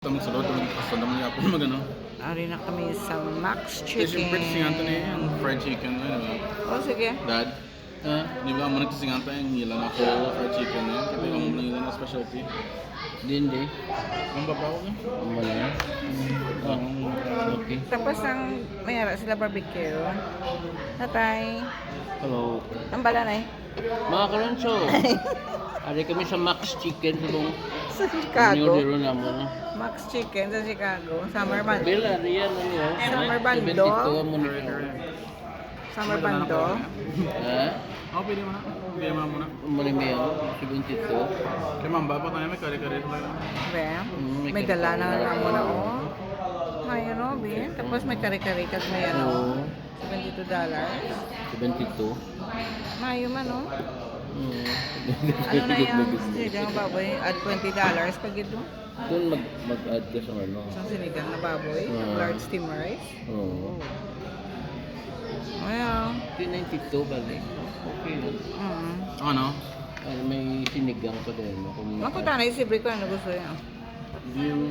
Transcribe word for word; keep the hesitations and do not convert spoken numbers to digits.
Tama sa loob, tama sa loob, tama sa loob, tama sa loob. Ari na kami sa Max Kasi siyempre, Chicken. Singan to na yung fried chicken, ano, diba? O, sige. Dad, ah, di ba, amo na to Singan to, yung ilan na whole fried chicken na yun. Kasi yung ilan na specialty. Din, di. Ang babaw na. Ang wala. Ah, okay. Tapos ang may ara sila barbecue. Tatay, Hello. ang bala na eh. Mga karonso, ari kami sa Max Chicken sa buong Sa Chicago. New Dero naman. Max Chicken sa Chicago. Summer bundle. Bill, ari yan, ano yun? Summer bundle. Seventy-two ang monitor. Summer bundle. Ha? Oh, pwede mo na. Pwede mo na muna. Mali mo yun, seventy-two. Kaya mamba pa tayo, may kare-kare sa tayo. Be, Mm, may may dala na kare-kare. Lang mo na, oh. May ano, Be. Tapos may kare-kare kag may ano. Oo. Seventy-two dollars. Seventy-two. Mayo man, oh. Mm. Ano na yan? Sige, ang baboy. Add twenty dollars pag ito. Doon mag, mag-add ka sa ano. Isang sinigang na baboy. Ah. Large steam rice. Oo. Well, Three ninety-two bali. Okay lang. mm. Ano? Ay, may sinigang pa din. Kung Makuta na isip ko ano gusto niya. Yung